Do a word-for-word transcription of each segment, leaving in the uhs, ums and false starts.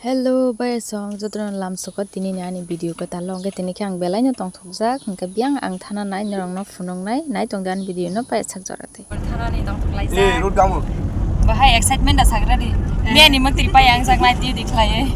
Hello, bayasong jotono lamsoko tini ni ani video kwtal o hwnkhe tini khe ang belai no tongthokjak hwnkhe biyang ang thana nai norok no phunuk nai nai tongdi ani video no paisak jora twi. Thanani tongthok laijak. Eh, road gamo. Bahai excitement da sagra di. Mia ni mantri pai ang jak nai twi di khlai.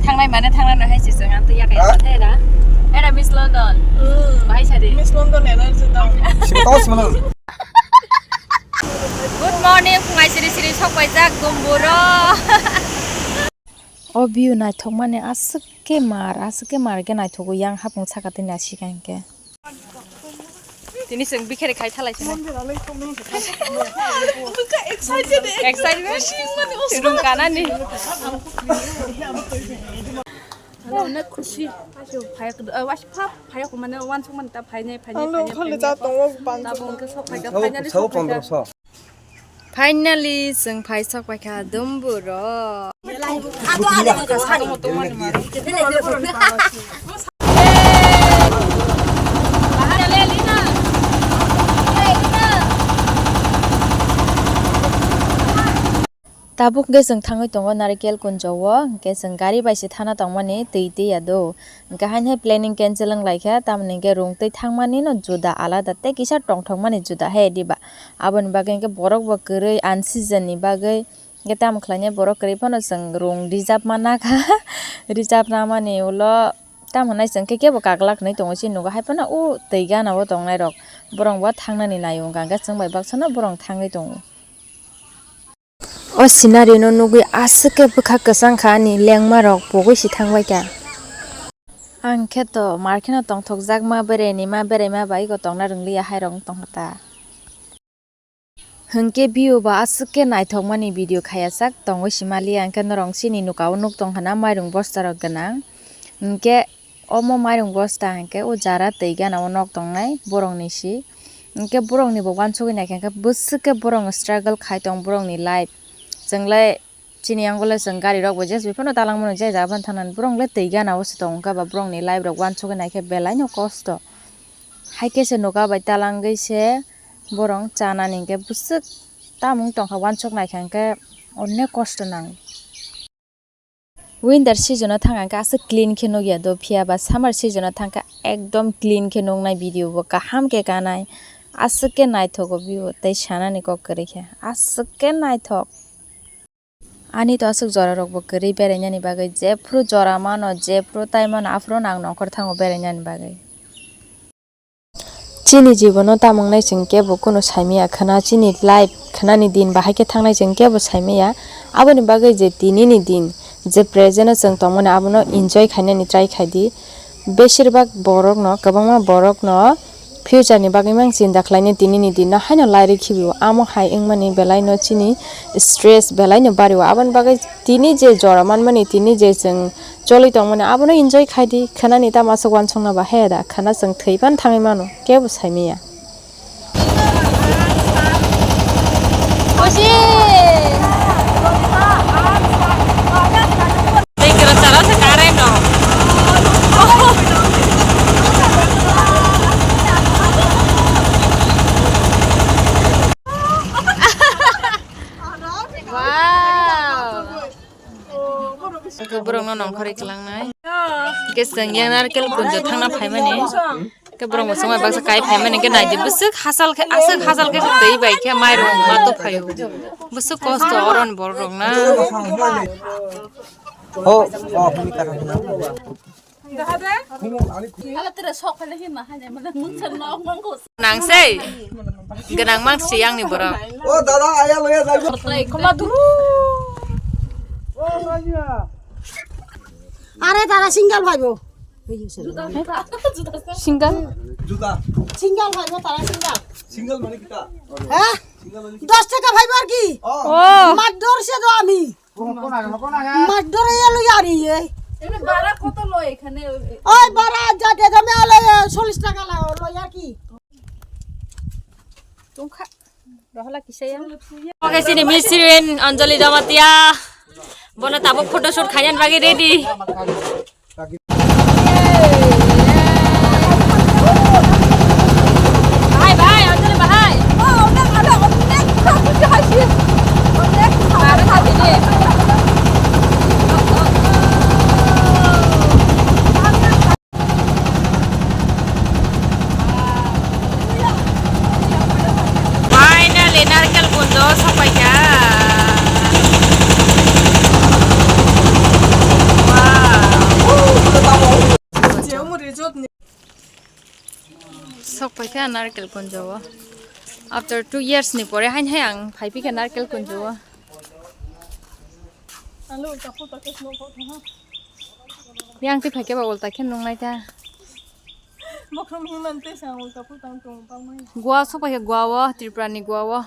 Thangnai mane thangnai no hai si seng ang twi yakai. Ha? Era. Era Miss London. Bahai sadi. Miss London energy dong. Sibito sibito. Good morning, phungai siri siri sok paijak Dumburo. O view naithokmani aswk khe mar, aswk khe mar khe naithogo yang hapung saka tei naisik ang khe. Tini chwng bikheri khai thalai sini. Excitement. Rung kanani. Onek khusi. Phai, phai, mane wansuk mani ta phainai, phainai, phainai, phainai. Tabuk hwnkhe sok phaikha, finally sok phaikha. Finally, chwng phai sok paikha Dumburo. Tabuk hwnkhe chwng thangwi tongo Narikel Kunjo o, hwnkhe chwng gari bai se thana tongmani twi twi ya do. Hwnkhe haino planning cancel wng lai kha, tamoni hwnkhe rung twi thangmani no juda alada tei kisa tongthokmani juda hai diba. Aboni bagwi hwnkhe borok bo kwrwi unseason ni bagwi, hwnkhe tamo khlainai borok kwrwi phano chwng rung reserve mana kha. Reserve namani ulo tamo hinai chwng khe kebo kaglak hinwi tongo chini nugo, hai phano o twi gana o tongnai rok borok bo thangnani naio, hwnkhe chwng bai baksa no borok thangwi tongo. O scenery no nugwi aswk khe bwkha kwchang kha ani lengma rok pogwi se thang bai kha. Ang khe to mar kheno tongthok jak ma berai ni ma berai ma bai go tongna rwng liya hai rok wng tong kha ta. Hwnkhe view bo aswk khe naithok mani video khaya sak tongwi se ma liya, hwnkhe norok chini nuka o nuk tong kha na mairung bosta rok gwnang, hwnkhe Omo mairung bosta hwnkhe o jara twi gana o nok tongnai borokni si. Hwnkhe borokni bo uansugwi naikha hwnkhe bwswk khe borok struggle khai tong borokni life. Chwnglai chini yango le chwng gari rok bo jesbi phano talangmano je jaga phano thangnani borok le twi gana o se tongo hwnkhe ba borokni life rok uansugwi naikhe belai no kosto. Hai khe se noka bai talangwi se borok chanani hwnkhe bwswk tamung tongkha uansuk naikha hwnkhe onek kosto nango. Winter season o thang khe aswk clean khe nukya do, phiya ba summer season o thang khe ekdom clean khe nuknai, video bo kaham khe kanai, aswk khe naithogo view tei sanani kok kwrwi khe aswk khe naithok. Ani to aswk jora rok bo kwrwi berainani bagwi, jephru jora mano, jephru tai mano, aphuru no ang nongkhor thango berainani bagwi. Chini jibono tamo wngnai chwng kebo kunu saimanya khwna, chini life khwnani din bahai khe thangnai chwng kebo saimanya. Aboni bagwi je tinini din, je present o chwng tongmani abono enjoy khainani try khai di. Beshirbak borokno, kwbangma borokno future ni bagwi mang chinta khlainai tinini din no haino lairwi khibiwo. Amo hai wngmani belai no chini stress belai no bari o. Aboni bagwi tini je jora manmani, tini je chwng choli tongmani, abono enjoy khai di. Khwnani tamo aswk uansukna ba he da, khwna chwng thwi phano thangwi mano, kebo saimanya. Wow. Hwnkhe borokno nongkhorwi kwlangnai. Hwnkhe chwng yang narkel kunjo thangna phaimani. Hwnkhe borok bo swngbai baksa kai phaimani hwnkhe naidi bwswk hachal khe, aswk hachal khe twi bai khe mairung ma tuphaio. Bwswk kosto oroni borok rok na. Oh, oh, hwnwi ta kha. Nang sei gwnang mang si yang ni borok. O dada, aya loya jaibo. Are dada single bhaibo. Single? Juta. Single bhaibo, tara single. Single mane kita? Ha? Single mane kita? Dos taka bhaibo ar ki? Oh. Oh. Mat dor se do ami. Mat dore elo yari ye. এমনি ভাড়া কত লয় এখানে? ওই ভাড়া যা দেখা মে আলে চল্লিশ টাকা লা-, লয় আর কি। Tungkha. Rohola kisaya. Oke, sini Miss Sirwin, Anjali Jamatia. Bono tabuk photoshoot khayan bagi ready. Bahai, bahai, Anjali, bahai. Oh, onek, ada onek, onek, onek. Bahai, bahai, bahai. Sok paikha Narkel Kunjo o. After two years ni pore hain hai ang phai phikha Narkel Kunjo o. Yang twi phaikhe ba ulta khe nungnai ta. Bokhrom himante sa ulta phu tang tong tang mai. Goa sok paikha Goa o, Tripura ni Goa o.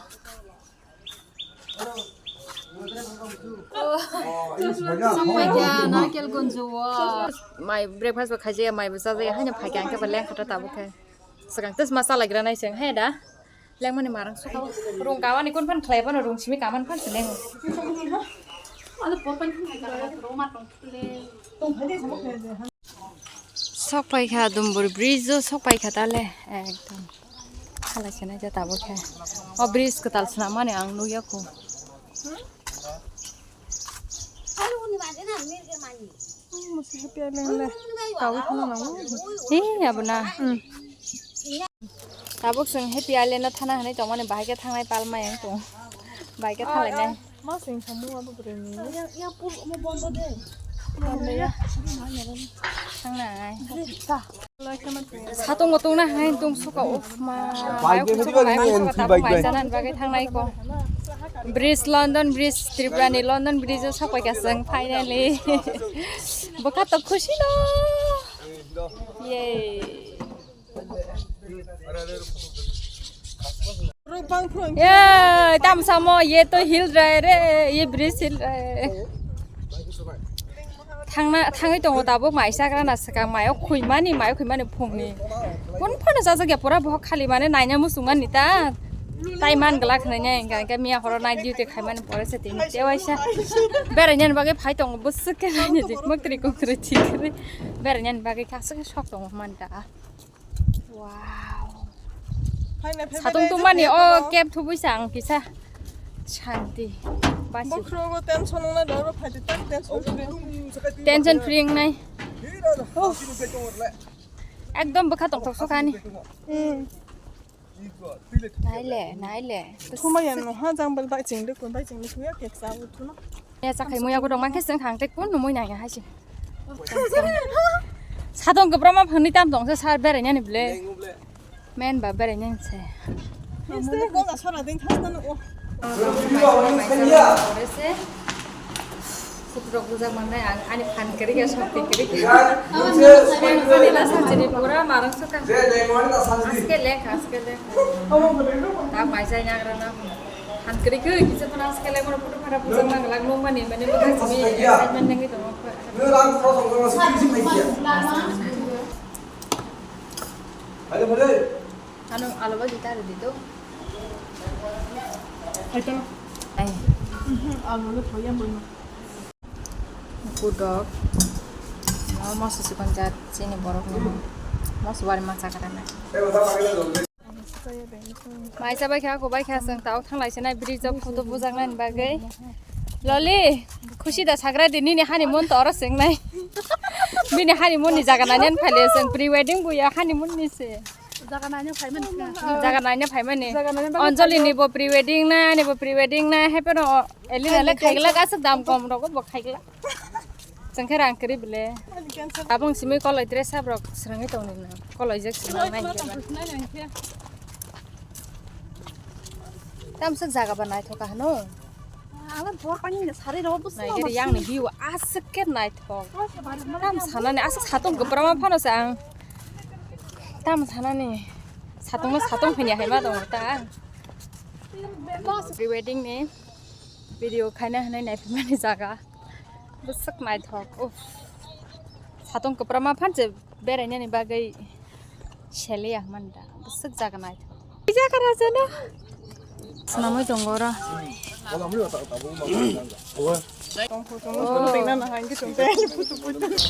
Sok paikha Narkel Kunjo o. Mai breakfast bo khaijaya, mai bo chajaya, haino phaikha ang khe ba lengkha ta tabuk khe. Swkang tei ma chalaigra nai chwng he da. Lengmani marang sukha. Rung kawani kun phan khlai phano rung simi kaman phan se lengo. Sok paikha Dumbur bridge o, sok paikha tale ekdom. Khalai se nai ja tabuk khe. O bridge kwtal swnam mani ang nukya kho. Musi happy island le. Tawi khana nango. He, abo na. Hmm. Tabuk chwng Happy Island o thana hinwi tongmani, bahai khe thangnai palmai wng tong. Bahai khe thanglainai. Ma sing samu abo bwrwini. Thangnai. Satung bo tongna hai tong suka, uff, ma. Bike de video ni entry bike de. Mai sana bagwi thangnai ko. Bridge, London Bridge, Tripura ni London Bridge o sok paikha chwng finally. Bwkha to khusi no. Yay. Ye, tam samo, ye to hill rai re, ye bridge hill rai. Thangna, thangwi tongo tabuk mai chagra na swkang, mayo khuimani, mayo khuimani phungni. Kun phano chajak ya pura bohok khali mane naina muchungani ta. Tai man glak hinwi hwnka hwnkhe miya horo night duty khaimani pore se tini tewaisa. Berainani bagwi phai tongo bwswk khe naina jik muktrwi kuktrwi thikri. Berainani bagwi khe aswk sok tongo man ta. Wow. Satung tungmani o cab thubui sa ang kisa shanti. Basi. Bokhrogo tension wngna doro phaidi tak tension free. Tension free wngnai. Ekdom bwkha tongthok sokani. Hmm. Naile, naile. Thumai ya no ha jang bal bai ching de kun bai ching de kuya kek sa uthuno. Ya chakhai muya godong mankhe chwng thang te kun numui nang ya hai se. Sadong gobra ma phani tam tong se sar berai nani ble. Men ba berai nani se. Este ko ga sora ding thas na no. Ore se. Kuturok bujak manai ang ani phan kwrwi khe, sokti kwrwi khe. Ani na sajini pura marang suka. Aske lek, aske lek. Ta mai jai nagra na. Phan kwrwi khe kisa pura aske lek, moro photo phara bujak nang lak nung mani, mane bujak simi excitement nangwi tongo. Ano alo ba dita ri dito. Ai. Alo le thoya bono. Kudok. Mo moso sikon jat chini borok ni. Moso bari ma chakra na. Mai sa bai kha, ko bai kha, chwng tao thang lai se nai bridge o photo bujak nani bagwi. Loli, khusi da sagra di nini honeymoon to oro chwng nai. Bini honeymoon ni jaga nani phai le chwng pre wedding buya honeymoon ni se. Jaga naina phaimani. Jaga naina phaimani. Jaga naina bagwi Anjali phaio. Ni bo pre wedding na, ani bo pre wedding na, happy no, Elina le khaigla aswk dam kom rogo bo khaigla. Chwng khe rang kwrwi bwle. Ani cancel. Abong simi koloi dress up rok swrwngwi tongni na. Koloi jak swrwng nai. Tam swk jaga ba naithok ka hano. Ala bor pani ni sari ro bus. Nai giri yang ni view aswk khe naithok. Tam sanani aswk satung kwbra ma phano se ang. Tam sanani satung no satung phanya hai ma tong ta. Pre wedding ni video khaina hinwi naiphimani jaga. Bwswk naithok. Uff. Satung kwbra ma phan se berainani bagwi seliya hwnmani da. Bwswk jaga naithok. Jaga rajano. Swnamwi tongo oro.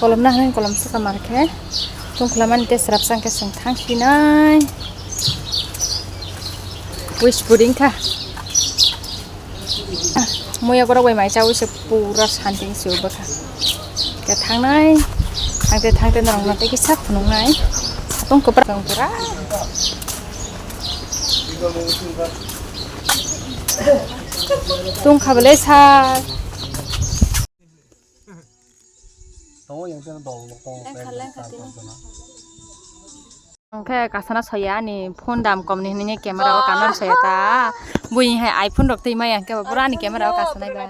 Kolom na hai kolom swka mar khe. Tungklamani tei srapsa khe chwng thangsinai. Wish puding kha. Muya borok bai mai chawi se pura santi se bwkha. Ke thangnai. Thangte thangte norok no tei kisa phunuknai. Satung kwbra tong pura. Tungkha belai sa. Lengkha, lengkha tini. Hwnkhe kasana soya ani phone dam komni hwnwi camera o kanna soya ta. Buini hai iPhone rok twi maya hwnkhe bo pura ani camera o kasanai ba.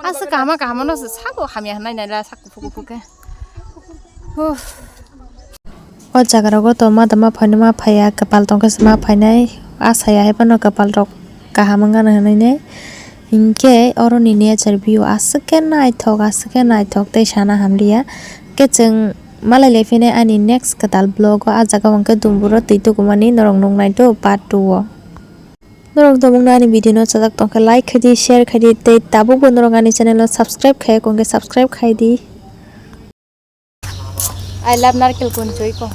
Aswk kahama kahama no sabo hamya hwnwi naila sak kuphuk kuphuk khe. Huh. O jaga rogo to ma tama phaino ma phaiya, kwpal tongkhe se ma phainai. A saya hai phano kwpal rok kaham wngya hwnwi nai. Hinkhe oroni nature view aswk khe naithok, aswk khe naithok tei sana hamliya. Khe chwng malai lai phinai ani next kwtal vlog o, a jaga o hwnkhe Dumburo twi tukumani norok nuknai do part two o. Norok tongmungno ani video no chajak tongkhe like khaidi, share khaidi tei tabukbo norok ani channel no subscribe khaiya khwngkhe subscribe khaidi. I love narkel kunchoi ko.